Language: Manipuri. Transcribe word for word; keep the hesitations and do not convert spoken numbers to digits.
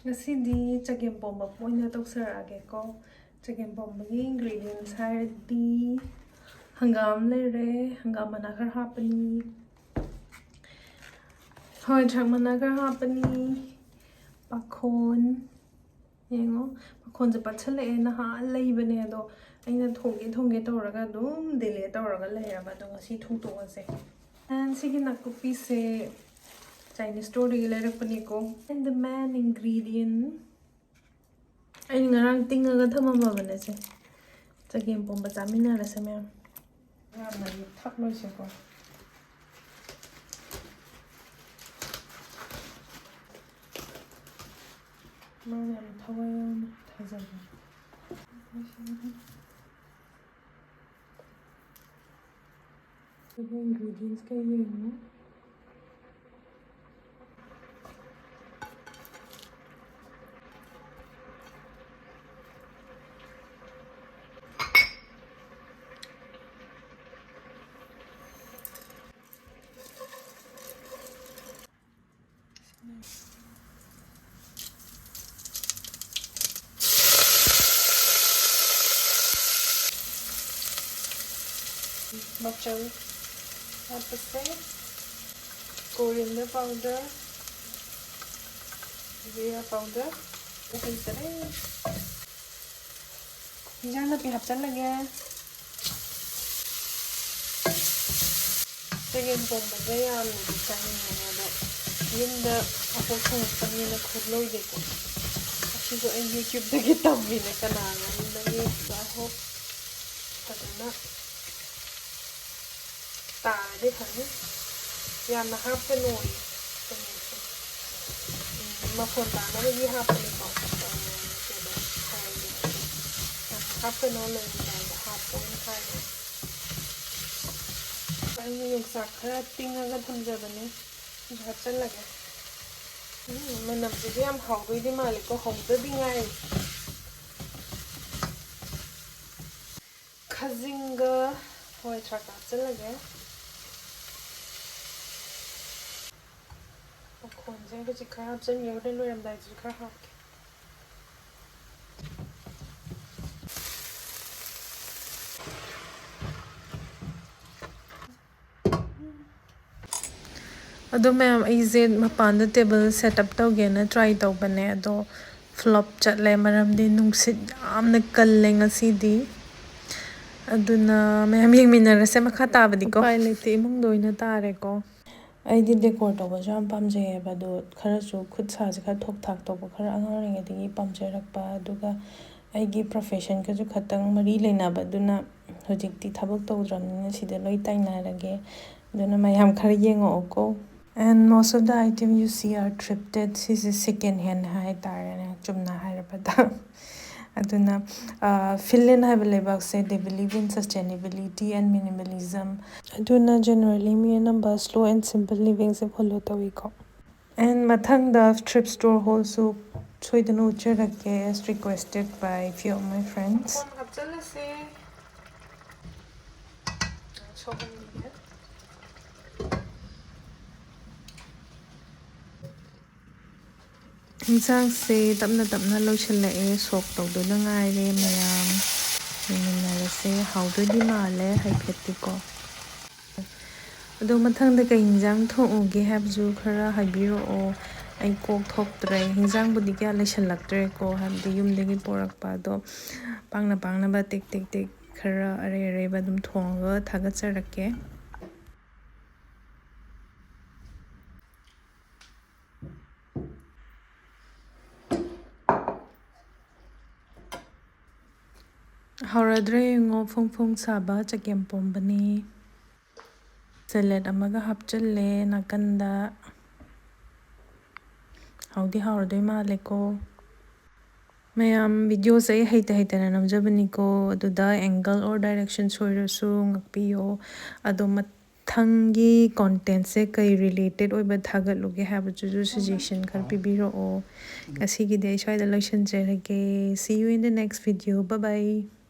ꯉꯁꯤꯗꯤ ꯆꯒꯦꯝ ꯄꯣꯝꯕ ꯑꯣꯏꯅ ꯇꯧꯖꯔꯛꯑꯒꯦꯀꯣ꯫ ꯆꯒꯦꯝ ꯄꯣꯝꯕꯒꯤ ingredients ꯍꯥꯏꯔꯗꯤ ꯍꯪꯒꯥꯝ ꯂꯩꯔꯦ, ꯍꯪꯒꯥꯝ ꯃꯅꯥ ꯈꯔ ꯍꯥꯞꯄꯅꯤ, ꯍꯋꯥꯏ ꯊ꯭ꯔꯥꯛ ꯃꯅꯥ ꯈꯔ ꯍꯥꯞꯄꯅꯤ, ꯄꯥꯈꯣꯟ, ꯌꯦꯡꯉꯣ, ꯄꯥꯈꯣꯟꯁꯦ ꯄꯠꯁꯜꯂꯛꯑꯦ, ꯅꯍꯥꯟ ꯂꯩꯕꯅꯦ ꯑꯗꯣ ꯑꯩꯅ ꯊꯣꯡꯒꯦ ꯊꯣꯡꯒꯦ ꯇꯧꯔꯒ ꯑꯗꯨꯝ delay ꯇꯧꯔꯒ ꯂꯩꯔꯕ, ꯑꯗꯣ ꯉꯁꯤ ꯊꯣꯡꯗꯣꯛꯑꯁꯦ꯫ And ꯁꯤꯒꯤ ꯅꯥꯀꯨꯞꯄꯤꯁꯦ Chinese storeꯗꯒꯤ ꯂꯩꯔꯛꯄꯅꯤꯀꯣ꯫ And the main ingredient, ꯑꯩꯅ ꯉꯔꯥꯡ ꯇꯤꯡꯉꯒ ꯊꯝꯃꯝꯃꯕꯅꯦ ꯁꯦ꯫ ꯆꯒꯦꯝ ꯄꯣꯝꯕ ꯆꯥꯃꯤꯟꯅꯔꯁꯦ ꯃꯌꯥꯝ꯫ ꯌꯥꯝꯅ ꯊꯛꯂꯣꯏꯁꯦꯀꯣ꯫ ꯃꯥꯅ ꯌꯥꯝ ꯊꯋꯥꯏ ꯌꯥꯎꯅ ꯊꯥꯖꯕꯅꯦ꯫ ꯑꯗꯨꯒ ingredients ꯀꯩ ꯌꯦꯡꯉꯣ꯫ ꯃꯆꯜ ꯍꯥꯞꯄꯁꯦ꯫ Coriander powder, ꯖꯤꯔꯥ powder, ꯍꯩꯖꯔꯦ꯫ ꯏꯟꯖꯥꯡ ꯅꯥꯄꯤ ꯍꯥꯞꯆꯜꯂꯒꯦ꯫ ꯆꯒꯦꯝ ꯄꯣꯝꯕꯁꯦ ꯌꯥꯝꯅꯗꯤ ꯆꯥꯅꯤꯡꯕꯅꯦ, ꯑꯗꯣ ꯌꯨꯝꯗ ꯑꯃꯨꯛ ꯊꯣꯡꯉꯛꯄꯅꯤꯅ ꯈꯨꯠꯂꯣꯏꯗꯦꯀꯣ꯫ ꯑꯁꯤꯁꯨ ꯑꯩ YouTubeꯗꯒꯤ ꯇꯝꯃꯤꯅꯦ, ꯀꯅꯥꯅꯣꯝꯗꯒꯤ꯫ I hope ꯐꯖꯅ ꯇꯥꯔꯗꯤ ꯐꯅꯤ꯫ ꯌꯥꯝꯅ ꯍꯥꯞꯀꯅꯣꯌꯦ꯫ ꯎꯝ, ꯃꯐꯣꯟ ꯇꯥꯅꯕꯒꯤ ꯍꯥꯞꯄꯅꯤꯀꯣ꯫ ꯎꯝ, ꯀꯩꯅꯣ, ꯍꯥꯏꯔꯤꯕ꯫ ꯌꯥꯝ ꯍꯥꯞꯀꯅꯣ, ꯂꯣꯏꯔꯝꯗꯥꯏꯗ ꯍꯥꯞꯄꯣꯅ ꯍꯥꯏꯕꯅꯦ꯫ ꯑꯩꯅ ꯌꯣꯡꯆꯥꯛ ꯈꯔ ꯇꯤꯡꯉꯒ ꯊꯝꯖꯕꯅꯦ꯫ ꯑꯗꯨ ꯍꯥꯞꯆꯜꯂꯒꯦ꯫ ꯎꯝ, ꯃꯅꯝꯁꯤꯁꯨ ꯌꯥꯝ ꯍꯥꯎꯗꯣꯏꯗꯤ ꯃꯥꯜꯂꯤꯀꯣ, ꯍꯧꯗꯗꯤ ꯉꯥꯏꯔꯤ꯫ ꯈꯥꯖꯤꯡꯒ ꯍꯋꯥꯏ ꯊ꯭ꯔꯥꯛꯀ ꯍꯥꯞꯆꯜꯂꯒꯦ꯫ ꯃꯈꯣꯟꯁꯦ ꯑꯩ ꯍꯧꯖꯤꯛ ꯈꯔ ꯍꯥꯞꯆꯤꯟꯒꯦ, ꯍꯣꯔꯦꯟ ꯂꯣꯏꯔꯝꯗꯥꯏꯗꯁꯨ ꯈꯔ ꯍꯥꯞꯀꯦ꯫ ꯑꯗꯣ ꯃꯌꯥꯝ, ꯑꯩꯁꯦ ꯃꯄꯥꯟꯗ ꯇꯦꯕꯜ ꯁꯦꯠ ꯑꯞ ꯇꯧꯒꯦꯅ ꯇ꯭ꯔꯥꯏ ꯇꯧꯕꯅꯦ, ꯑꯗꯣ ꯐ꯭ꯂꯣꯞ ꯆꯠꯂꯦ, ꯃꯔꯝꯗꯤ ꯅꯨꯡꯁꯤꯠ ꯌꯥꯝꯅ ꯀꯜꯂꯦ ꯉꯁꯤꯗꯤ꯫ ꯑꯗꯨꯅ ꯃꯌꯥꯝ ꯌꯦꯡꯃꯤꯟꯅꯔꯁꯦ ꯃꯈꯥ ꯇꯥꯕꯗꯤꯀꯣ꯫ ꯎꯄꯥꯏ ꯂꯩꯇꯦ, ꯏꯃꯨꯡꯗ ꯑꯣꯏꯅ ꯇꯥꯔꯦꯀꯣ꯫ ꯑꯩꯗꯤ ꯗꯦꯀꯣꯔ ꯇꯧꯕꯁꯨ ꯌꯥꯝ ꯄꯥꯝꯖꯩꯌꯦꯕ, ꯑꯗꯣ ꯈꯔꯁꯨ ꯈꯨꯠ ꯁꯥꯁꯦ ꯈꯔ ꯊꯣꯛ ꯊꯥꯛ ꯇꯧꯕ ꯈꯔ ꯑꯉꯥꯡ ꯑꯣꯏꯔꯤꯉꯩꯗꯒꯤ ꯄꯥꯝꯖꯔꯛꯄ, ꯑꯗꯨꯒ ꯑꯩꯒꯤ ꯄ꯭ꯔꯣꯐꯦꯁꯟꯒꯁꯨ ꯈꯇꯪ ꯃꯔꯤ ꯂꯩꯅꯕ, ꯑꯗꯨꯅ ꯍꯧꯖꯤꯛꯇꯤ ꯊꯕꯛ ꯇꯧꯗ꯭ꯔꯕꯅꯤꯅ ꯁꯤꯗ ꯂꯣꯏ ꯇꯥꯏꯅꯔꯒꯦ꯫ ꯑꯗꯨꯅ ꯃꯌꯥꯝ ꯈꯔ ꯌꯦꯡꯉꯛꯑꯣꯀꯣ꯫ And most of the item you see are thrifted. ꯁꯤꯁꯦ second hand ꯍꯥꯏꯇꯥꯔꯦꯅꯦ, ꯆꯨꯝꯅ ꯍꯥꯏꯔꯕꯗ꯫ ꯑꯗꯨꯅ, fill in ꯍꯥꯏꯕ ꯂꯩꯕꯥꯛꯁꯦ, they believe in sustainability and minimalism. ꯑꯗꯨꯅ generally ꯃꯤ ꯑꯅꯝꯕ slow and simple livingꯁꯦ follow ꯇꯧꯏꯀꯣ꯫ And ꯃꯊꯪꯗ thrift store haulꯁꯨ ꯁꯣꯏꯗꯅ ꯎꯠꯆꯔꯛꯀꯦ, as requested by few of my friends. ꯍꯥꯞꯆꯜꯂꯁꯦ꯫ ꯁꯣꯛꯍꯟꯕꯤꯒꯦ꯫ ꯏꯟꯁꯥꯡꯁꯦ ꯇꯞꯅ ꯇꯞꯅ ꯂꯣꯏꯁꯤꯜꯂꯛꯑꯦ, ꯁꯣꯛ ꯇꯧꯗꯨꯅ ꯉꯥꯏꯔꯦ ꯃꯌꯥꯝ꯫ ꯌꯦꯡꯃꯤꯟꯅꯔꯁꯦ, ꯍꯥꯎꯗꯣꯏꯗꯤ ꯃꯥꯜꯂꯦ ꯍꯥꯏꯐꯦꯠꯇꯤꯀꯣ꯫ ꯑꯗꯣ ꯃꯊꯪꯗ ꯀꯩ ꯏꯟꯁꯥꯡ ꯊꯣꯡꯉꯨꯒꯦ ꯍꯥꯏꯕꯁꯨ ꯈꯔ ꯍꯥꯏꯕꯤꯔꯛꯑꯣ꯫ ꯑꯩ ꯀꯣꯛ ꯊꯣꯛꯇ꯭ꯔꯦ, ꯏꯟꯁꯥꯡꯕꯨꯗꯤ ꯀꯌꯥ ꯂꯩꯁꯜꯂꯛꯇ꯭ꯔꯦꯀꯣ, ꯍꯥꯏꯕꯗꯤ ꯌꯨꯝꯗꯒꯤ ꯄꯣꯔꯛꯄ, ꯑꯗꯣ ꯄꯥꯡꯅ ꯄꯥꯡꯅꯕ ꯇꯦꯛ ꯇꯦꯛ ꯇꯦꯛ ꯈꯔ ꯑꯔꯩ ꯑꯔꯩꯕ ꯑꯗꯨꯝ ꯊꯣꯡꯉꯒ ꯊꯥꯒꯠꯆꯔꯛꯀꯦ꯫ ꯍꯧꯔꯗ꯭ꯔꯦ ꯌꯦꯡꯉꯣ, ꯐꯣꯡ ꯐꯣꯡ ꯁꯥꯕ ꯆꯒꯦꯝ ꯄꯣꯝꯕꯅꯤ꯫ ꯁꯦꯂꯦꯠ ꯑꯃꯒ ꯍꯥꯞꯆꯤꯜꯂꯦ ꯅꯥꯀꯟꯗ꯫ ꯍꯥꯎꯗꯤ ꯍꯥꯎꯔꯗꯣꯏ ꯃꯥꯜꯂꯦꯀꯣ꯫ ꯃꯌꯥꯝ, videoꯁꯦ ꯑꯩ ꯍꯩꯇ ꯍꯩꯇꯅ ꯅꯝꯖꯕꯅꯤꯀꯣ, ꯑꯗꯨꯗ angle or direction ꯁꯣꯏꯔꯁꯨ ꯉꯥꯛꯄꯤꯌꯣ꯫ ꯑꯗꯣ ꯃꯊꯪꯒꯤ contentꯁꯦ ꯀꯩ related ꯑꯣꯏꯕ ꯊꯥꯒꯠꯂꯨꯒꯦ ꯍꯥꯏꯕꯗꯨꯁꯨ suggestion ꯈꯔ ꯄꯤꯕꯤꯔꯛꯑꯣ꯫ ꯉꯁꯤꯒꯤꯗꯤ ꯑꯩ ꯁ꯭ꯋꯥꯏꯗ ꯂꯣꯏꯁꯤꯟꯖꯔꯒꯦ꯫ See you in the next video. Bye bye.